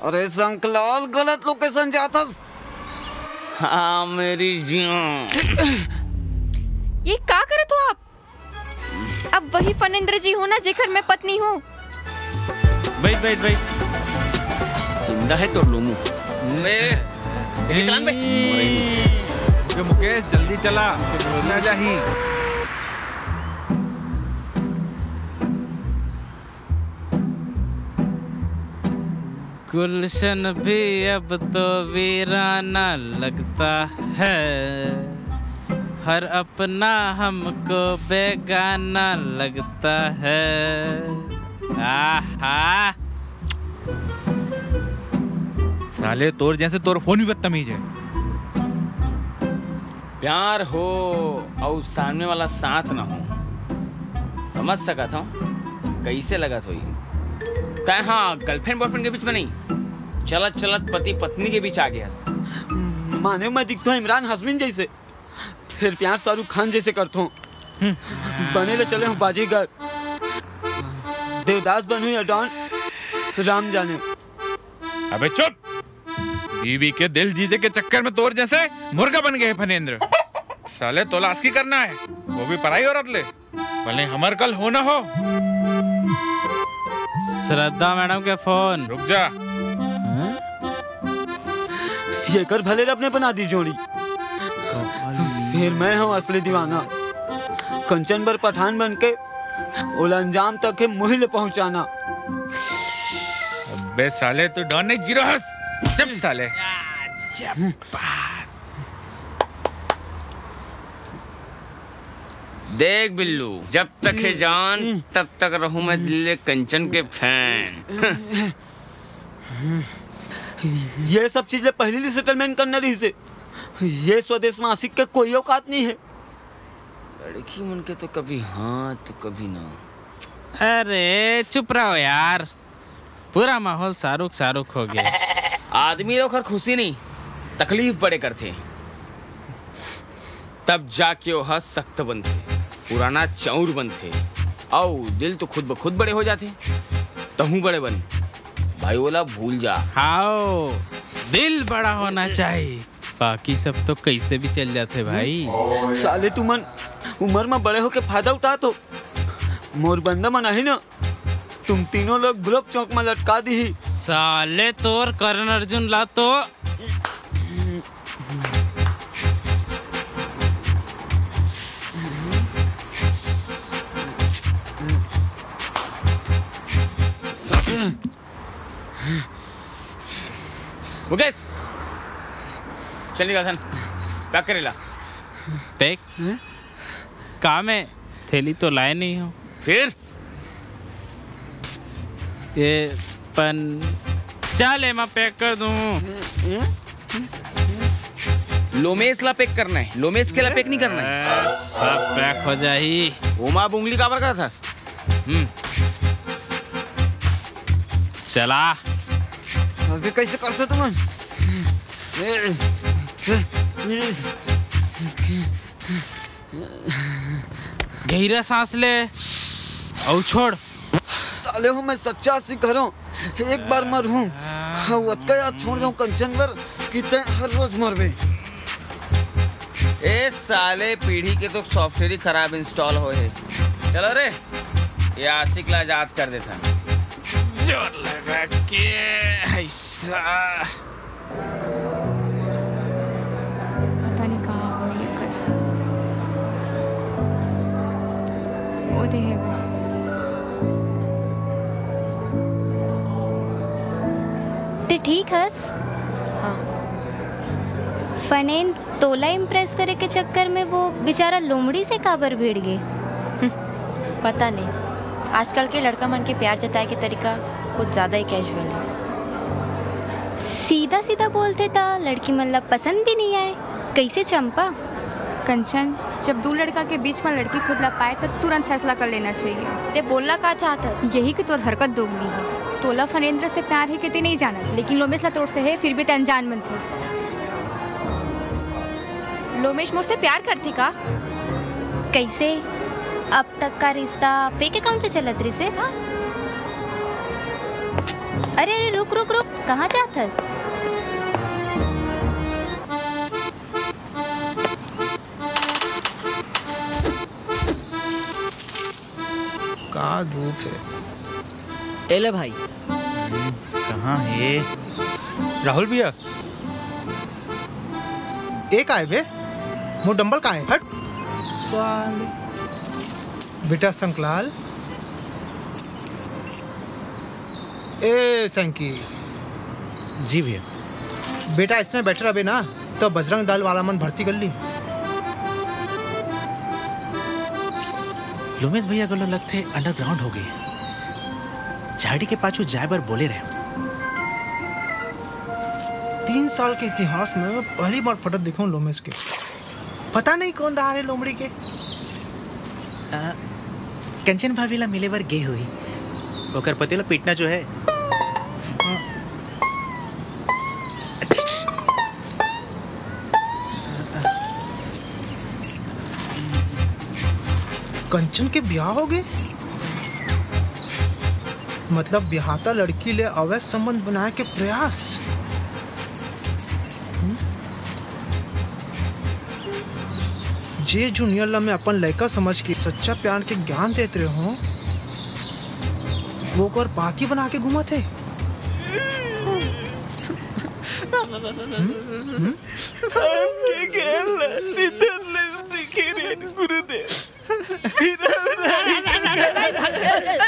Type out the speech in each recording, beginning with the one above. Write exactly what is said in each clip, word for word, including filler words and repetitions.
अरे संकलाल, गलत लोकेशन जाथस। हाँ मेरी जान। ये का करत हो आप? अब वही फनेंद्र जी हो ना, जेकर मैं पत्नी हूँ। बैठ बैठ बैठ। जिंदा है तो लोमू। ए, निकाल बे। ये मुकेश, जल्दी चला, ना जाही। गुलशन भी अब तो वीराना लगता है, हर अपना हमको बेगाना लगता है। आहा। साले तोर जैसे तोर फोन भी बदतमीज है। प्यार हो और सामने वाला साथ ना हो, समझ सकत हूँ कैसे लगत होई। तय हाँ, गर्लफ्रेंड बॉयफ्रेंड के बीच में नहीं, चलत चलत पति पत्नी के बीच आ गया। माने मैं दिखता हूँ इमरान हाशमी जैसे, फिर प्यार शाहरुख खान जैसे करता हूँ। बने ले चले हूँ बाजीगर, देवदास बनू या डॉन, राम जाने। अबे चुप। बीवी के दिल जीते के चक्कर में तोर जैसे मुर्गा बन गए फनेंद्र। साले तोला आशिकी करना है, वो भी पराई औरत ले। भले हमर कल हो ना हो। श्रद्धा मैडम के फोन। रुक जा। ये कर भले अपने बना दी जोड़ी, फिर मैं हूँ असली दीवाना। कंचन बर पठान बन के ओला अंजाम तक के मुहिल पहुँचाना। अबे साले, तू डॉन नहीं, जीरो हस। चुप साले। देख बिल्लू, जब तक है जान तब तक रहूं मैं दिल्ली कंचन के फैन। ये सब चीजें पहले ही सेटलमेंट करना रही से। ये स्वदेश मासिक के कोई औकात नहीं है। लड़की मन के तो कभी हाँ तो कभी ना। अरे चुप रहो यार, पूरा माहौल शाहरुख शाहरुख हो गया। आदमी लोग हर खुशी नहीं, तकलीफ बड़े करते, तब जाके ओह सख्त बनते, पुराना चौर बनते, अउ दिल तो खुद ब खुद बड़े हो जाते। तहूँ बड़े बन भाई, ओला भूल जा। हाओ, दिल बड़ा होना चाहिए, बाकी सब तो कैसे भी चल जाते भाई। साले तुमन उम्र में बड़े होके फायदा उठा तो मोर बंदा मन आही ना, तुम तीनों लोग गुलाब चौक में लटका दी। साले तोर करण अर्जुन ला तो। मुकेश, चल निकाल सन, पैक करे ला। पैक? का मैं थैली तो लाए नहीं हूँ। फिर? ये पन चल, मैं पैक कर दूँ। लोमेश ला पैक करना है, लोमेश के ला पैक नहीं करना है। सब पैक हो जाही। ओमा अब उंगली काबर करत हस? हम्म। चला। अबे कैसे करते तुमन? गहिरा सांस ले अउ छोड़। साले हो, मैं सच्चा आशिक हरौं, एक बार मरहूं, हाँ, अतका याद छोड़ जाऊं कंचन बर कि तैं हर रोज मरबे। ए साले, पीढ़ी के तो सॉफ्टवेयर ही खराब इंस्टॉल होए हे। चलो रे, ये आशिक ला आजाद कर देथन। जोर लगा के ऐसा। पता नहीं कहाँ होई एकर। ओदे हेबे। ते ठीक हस? हाँ। फनेन तोला इम्प्रेस करे के चक्कर में वो बेचारा लोमड़ी से काबर भिड़ गे? पता नहीं, आजकल के लड़का मन के प्यार जताए के तरीका कुछ ज्यादा ही कैजुअल है। सीधा सीधा बोलथे त लड़की मन ला पसंद भी नहीं आए। कैसे चंपा? कंचन, जब दू लड़का के बीच में लड़की खुद ला पाए, तब तुरंत फैसला कर लेना चाहिए। ते बोलना का चाहत हस? यही कि तोर हरकत दोगली है। तोला फनेंद्र से प्यार है कि ते नहीं जानस, लेकिन लोमेश ला तोर से है, फिर भी ते अनजान बनथस। लोमेश मोर से प्यार करथे का? कैसे? अब तक का रिश्ता फेक अकाउंट से चलत रिसे? हाँ। अरे, अरे, रुक, रुक, रुक, कहाँ जात हस? का धूप हे। ए ले भाई। हम्म, कहाँ हे? राहुल भैया। ए का हे बे? मोर डंबल का हे? हट। साले। बेटा शंकलाल। ए सैंकी। जी भैया। बेटा, इसने बैठे रहे ना, तो बजरंग दल वाला मन भर्ती कर ली। लोमेश भैया को लगथे underground हो गई। झाड़ी के पाछू जाए बर बोले रहे। तीन साल के इतिहास में पहली बार फटत देखे हूँ लोमेश के। पता नहीं कौन डहार हे लोमड़ी के। आ, कंचन भाभी ला मिले बर गे होही। ओकर पति ला पीटना जो हे। कंचन के ब्याह हो गए? मतलब बिहाता लड़की ले अवैध संबंध बनाए के प्रयास। हम्म? जे जूनियर ला मैं अपन लइका समझ के सच्चा प्यार के ज्ञान देत रहे हूँ, वो ओकर पाती बना के घूमत हे। हम्म? हम्म? आपके खेल सिद्धांत ले सीखे रे गुरुदेव।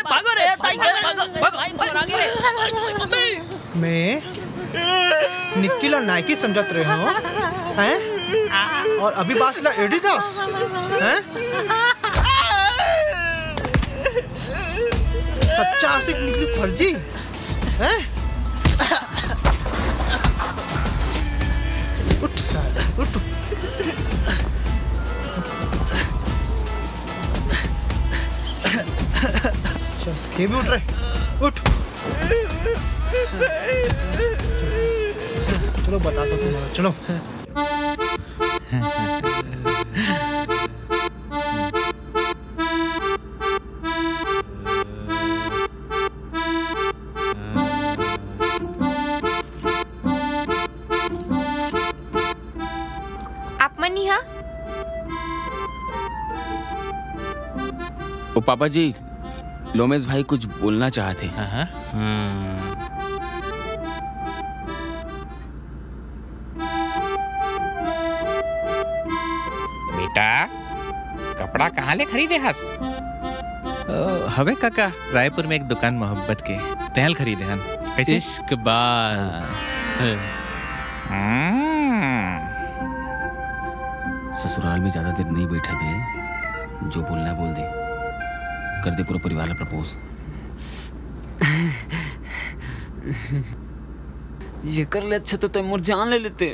भागो रे, ताई के भागो, भागो, भागो, आगे रे। मैं निक्की ला नायकी समझत रहे हूँ, हैं? और अभी बास ला एडिडास, हैं? सच्चा आशिक निकली फर्जी, हैं? उठ साले, उठ। चल, ये भी उठ रहे, उठ। चलो, बता दो तुम्हारा, चलो। आप मन इहाँ? ओ पापा जी, लोमेश भाई कुछ बोलना चाहत हे। हाँ, हाँ। हम्म। बेटा, कपड़ा कहाँ ले खरीदे हस? ओ, हवे काका, रायपुर में एक दुकान मोहब्बत के, तेहल खरीदे हन। कैसे? इश्कबाज। हाँ। हम्म। ससुराल में ज्यादा देर नहीं बैठा बे, जो बोलना है बोल दे, कर दे पूरा परिवार ला propose। ये कर ले अच्छा तो तै मोर जान ले लेते।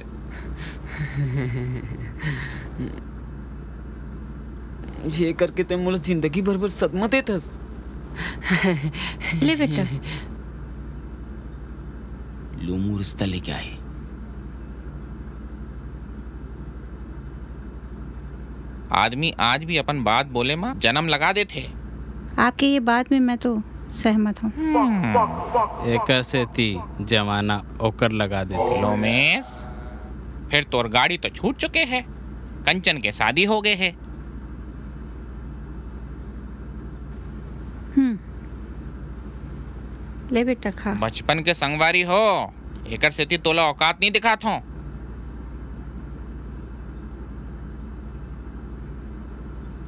ये करके तै मोला जिंदगी भर बर सदमा देत हस। ले बेटा। लोमू रिश्ता लेके आए। आदमी आज भी अपन बात बोले म जन्म लगा देथे। आपके ये बात में मैं तो सहमत हूँ। हम्म। एकर सेती जमाना ओकर लगा देथे। लोमेश, फिर तोर गाड़ी तो छूट चुके हे, कंचन के शादी हो गए हे। हम्म। ले बेटा, खा। बचपन के संगवारी हो, एकर सेती तोला औकात नहीं दिखात हों।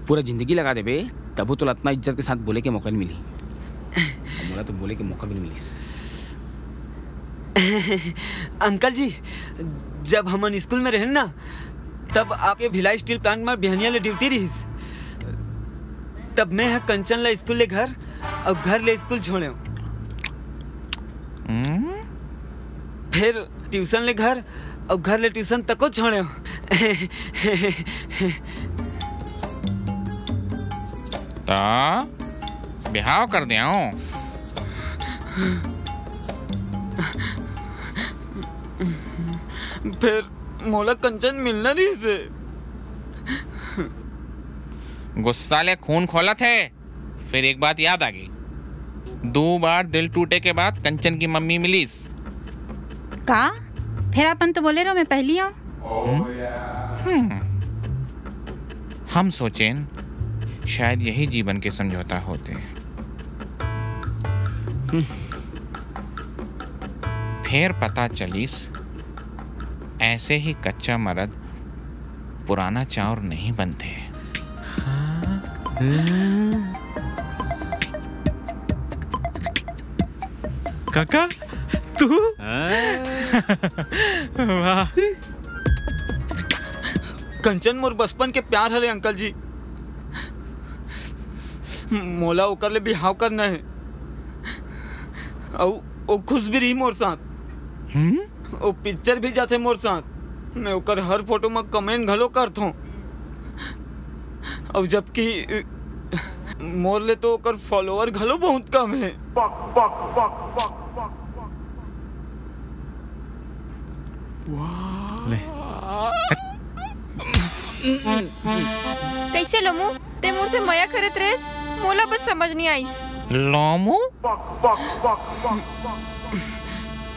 पूरा जिंदगी लगा देबे, तभो तोला अतना इज्जत के साथ बोले के मौका नहीं मिली। मोला तो बोले के मौका भी नहीं मिलिस। अंकल जी, जब हमन स्कूल में रहेन ना, तब आपके भिलाई स्टील प्लांट में बिहनिया ले ड्यूटी रहिस। तब मैं ह कंचन ला स्कूल ले घर अउ घर ले स्कूल छोड़ेंव। हम्म? फिर ट्यूशन ले घर अउ घर ले ट्यूशन तको छोड़ेंव। त बिहाव कर देंव। फिर मोला कंचन मिलना रहिस हे। गुस्सा ले खून खोलत हे। फिर एक बात याद आ गई, दो बार दिल टूटे के बाद कंचन की मम्मी मिलीस। का? फेर अपन तो बोले रहो, मैं पहली आऊँ। हम्म। हम सोचेन, शायद यही जीवन के समझौता होते। फेर पता चलिस, ऐसे ही कच्चा मरद पुराना चाउर नहीं बनते। काका, तू? वाह। कंचन मोर बचपन के प्यार हरे अंकल जी। मोला ओकर ले बिहाव करना हे। अउ ओ खुश भी रही मोर साथ। ओ पिक्चर भी जाथे मोर साथ। मैं ओकर हर फोटो में कमेंट घलो करथों। अउ जबकि मोर ले तो ओकर फॉलोअर घलो बहुत कम हे। ले। कैसे लोमू? ते मोर से मया करत रेस, मोला बस समझ नहीं आइस। लोमू?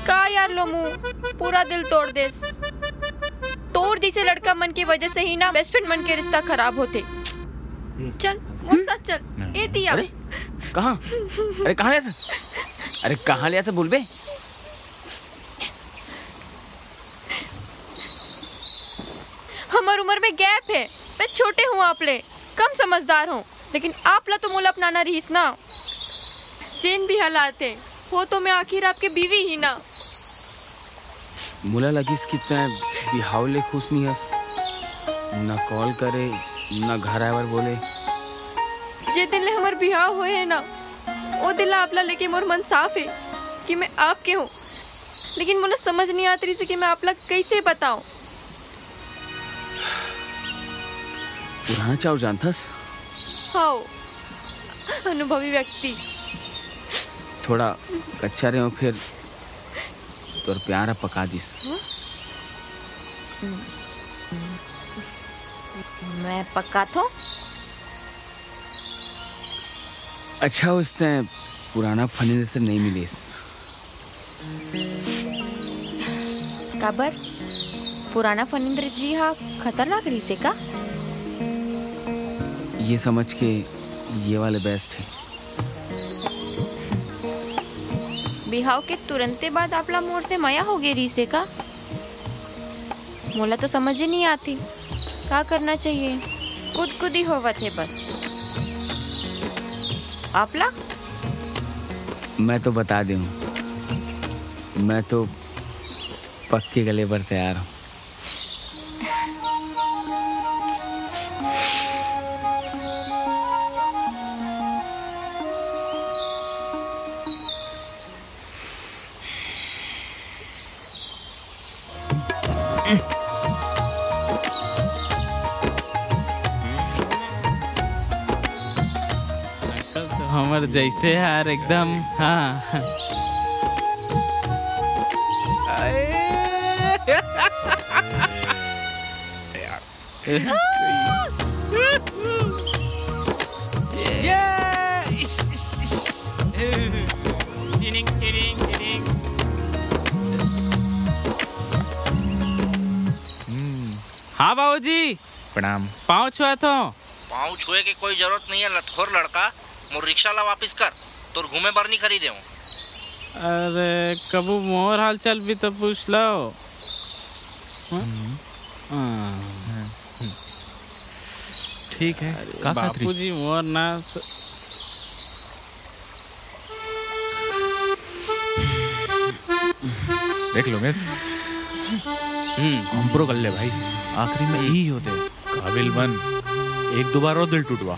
का यार लोमू, पूरा दिल तोड़ देस। तोर जैसे लड़का मन की वजह से ही ना बेस्ट फ्रेंड मन के रिश्ता खराब होते। चल मोर साथ चल। ए दिया। अरे कहाँ? अरे कहाँ ले आथे? अरे कहाँ ले आथे बोलबे? हमर उम्र में गैप है। मैं छोटे हूँ आप ले, कम समझदार हूँ, लेकिन आप ला तो मोला अपनाना रहीस ना। जेन भी हालात है, वो तो मैं आखिर आपके बीवी ही ना। मोला लगिस कि तैं बिहाव ले खुश नहीं हस। न कॉल करे, न घर आए बर बोले। जे दिन ले हमर बिहाव होए है ना, वो दिन ला आपला लेके मोर मन साफ है कि मैं आपके हूँ। लेकिन मोला समझ नहीं आत रहीस कि मैं आपला कैसे बताऊं। पुराना चाउर जानथस? हाओ, अनुभवी व्यक्ति। थोड़ा कच्चा रहे हो, फिर तोर प्यार ह पका दिस। मैं पकाथों। अच्छा, उस तैं पुराना फनिंद्र से नहीं मिलिस। काबर? पुराना फनिंद्र जी हा खतरनाक रहीस हे का? ये समझ के ये वाले बेस्ट है। बिहाव के तुरंते बाद आपला मोर से मया हो गे रहीस हे का? मोला तो समझ ही नहीं आती, का करना चाहिए? गुदगुदी होवत हे बस। आपला? मैं तो बता दूं, मैं तो पक्के गले पर तैयार हूँ। हमर जैसे हार एकदम, हाँ। हाँ बाबूजी। प्रणाम। पाँव छुआथों। पाँव छुए के कोई जरूरत नहीं है, लतखोर लड़का। मोर रिक्शा ला वापिस कर, तोर घूमे बर नहीं खरीदे हूँ। अरे, कभू मोर हाल चाल भी तो पूछ लो। हाँ? हाँ। ठीक है, का बाबूजी मोर ना स- देख लो मिस। हम्म। हम प्रो कर ले भाई, आखिरी में यही होते। काबिल बन, एक दो बार और दिल टूटवा,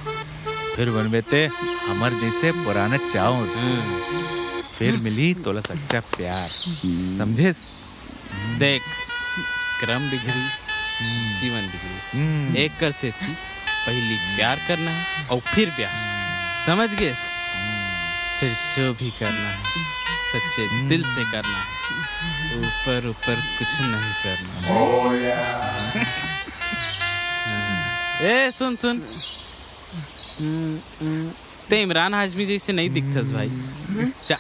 फिर बनबे ते हमर जैसे पुराने चाउर। फिर मिली तोला सच्चा प्यार, समझेस? देख, क्रम बिगड़ी, जीवन बिगड़ी। एक कर से पहली प्यार करना है और फिर ब्याह, समझ गेस? फिर जो भी करना है, सच्चे दिल से करना है, ऊपर ऊपर कुछ नहीं करना। ए, सुन, सुन। ते इमरान हाशमी जैसे नहीं दिखतस भाई। जा।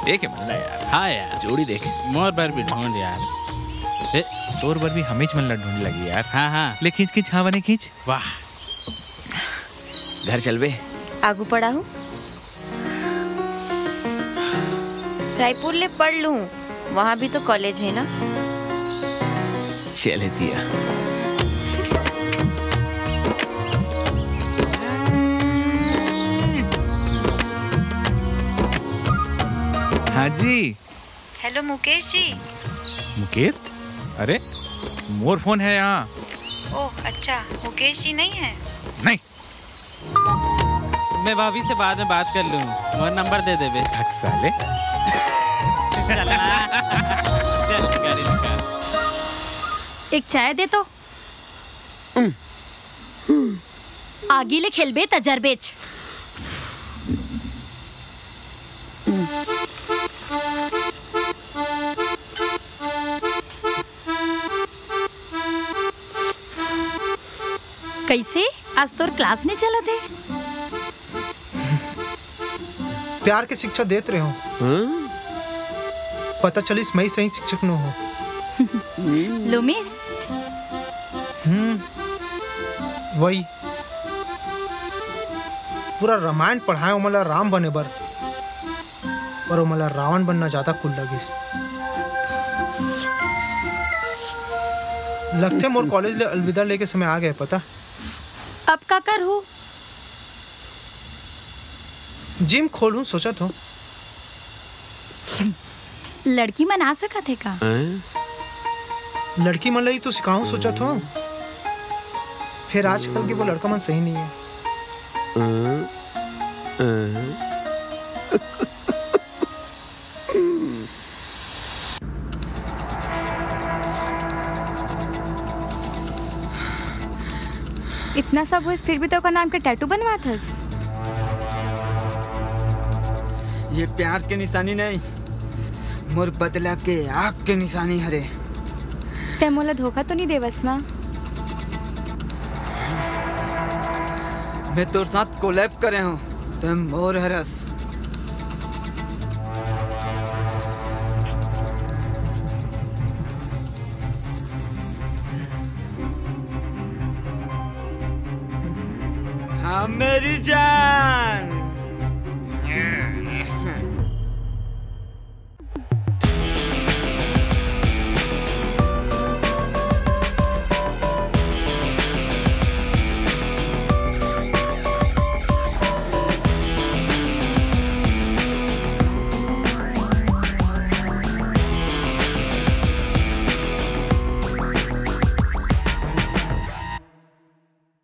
देखे मल्ला यार, हाँ यार। जोड़ी देखे। मोर बर भी ढूंढ यार। ए, तोर बर भी हमेच मन ला ढूंढ लगी यार। हाँ, हाँ। ले खींच, खींच, हाँ बने खींच। वाह। घर चलबे? आगू पढ़ाहूँ। रायपुर ले पढ़ लूँ, वहाँ भी तो कॉलेज है ना। चले दिया। हाँ जी। हेलो मुकेश जी। मुकेश? अरे, मोर फोन है यहाँ। ओह अच्छा, मुकेश जी नहीं है? नहीं। मैं भाभी से बाद में बात कर लूँ, मोर नंबर दे देबे। हट साले। चल ना। चल, गाड़ी निकाल। एक चाय दे तो। आगी ले खेलबे त जरबेच। कैसे? आज तोर क्लास नहीं चलत है? प्यार के शिक्षा देत रहे हो। हाँ? पता चलिस, मैं ही सही शिक्षक नो हो। लोमेश। हम्म, वही। पूरा रामायण पढ़ाए ओमन ला राम बने बर, पर ओमन ला रावण बनना ज्यादा cool लगिस। लगथे मोर कॉलेज ले अलविदा लेके समय आ गए, पता? अब का करहू? जिम खोलहूँ सोचत हो। लड़की मन आ सकत हे का? हैं? लड़की मन ला ही तो सिखाहूँ सोचत हो। फिर आजकल के वो लड़का मन सही नहीं है। हैं? हैं? इतना सब होइस, फिर भी तो ओकर नाम के टैटू बनवात हस। ये प्यार के निशानी नहीं, मोर बदला के आग के निशानी हरे। तै मोला धोखा तो नहीं देवस ना? मैं तोर साथ कोलैब करे हूँ, तै मोर हरस। हाँ मेरी जान।